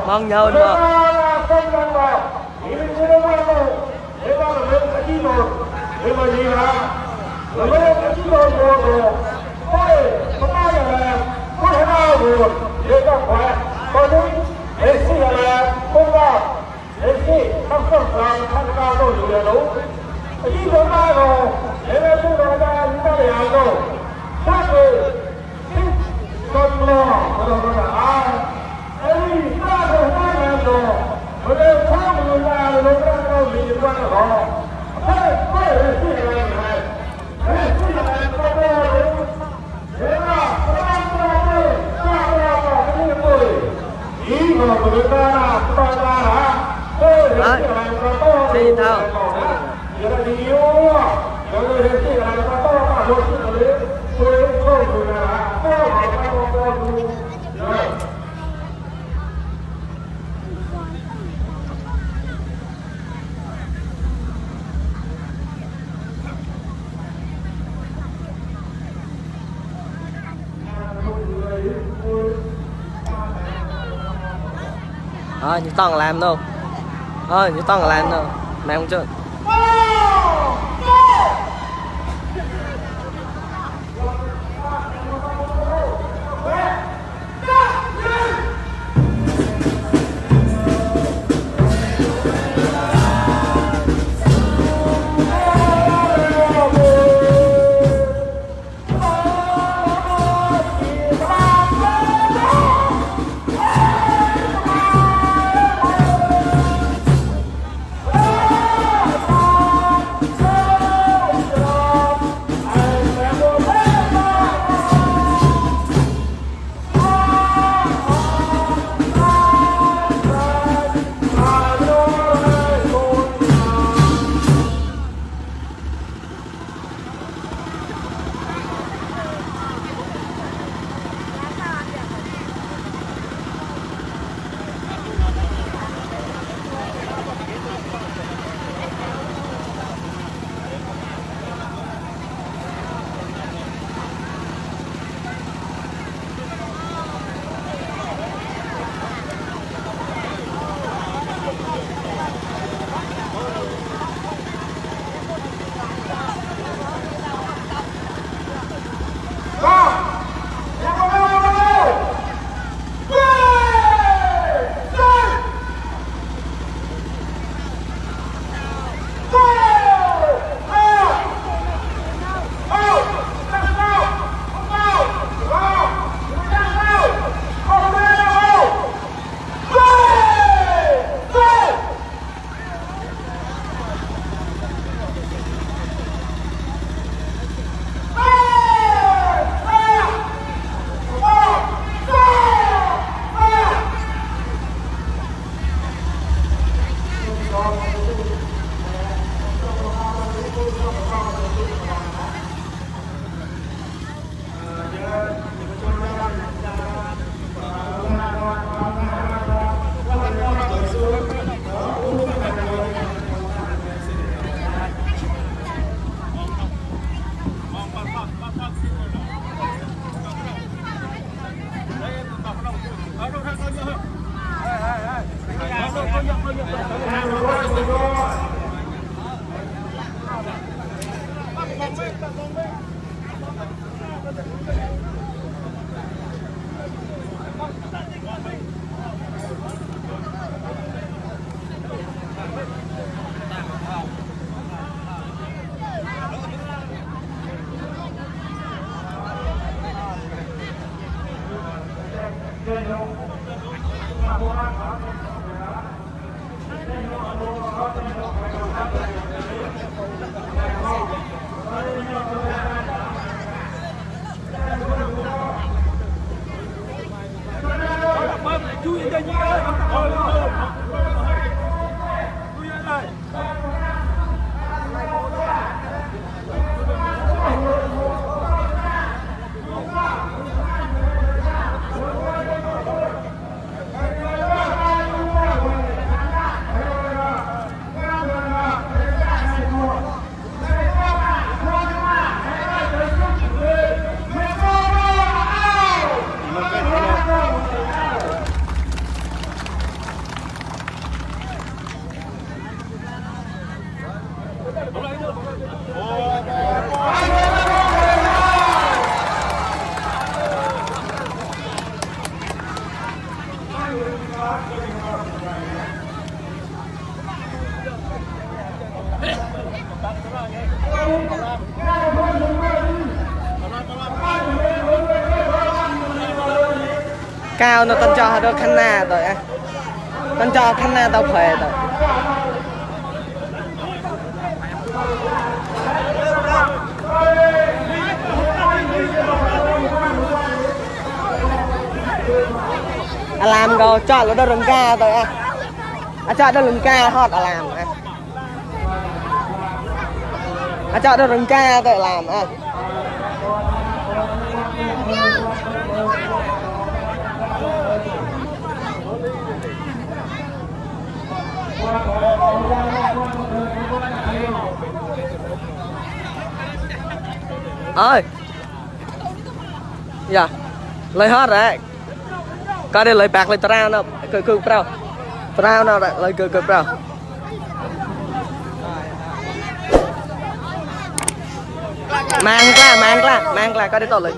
mong nhau nữa đi thao như toàn làm đâu như toàn làm đâu mẹ không chơi cao nó tân cho được khăn na rồi á tân cho khăn na tao khỏe rồi làm rồi chọn nó rừng ca rồi á chọn nó rừng ca hot làm chọn nó rừng ca rồi làm ơi dạ lấy hết rồi có đi lấy bạc lấy trao nào cứ trao nào lấy cứ trao mang ra có đi tổ lấy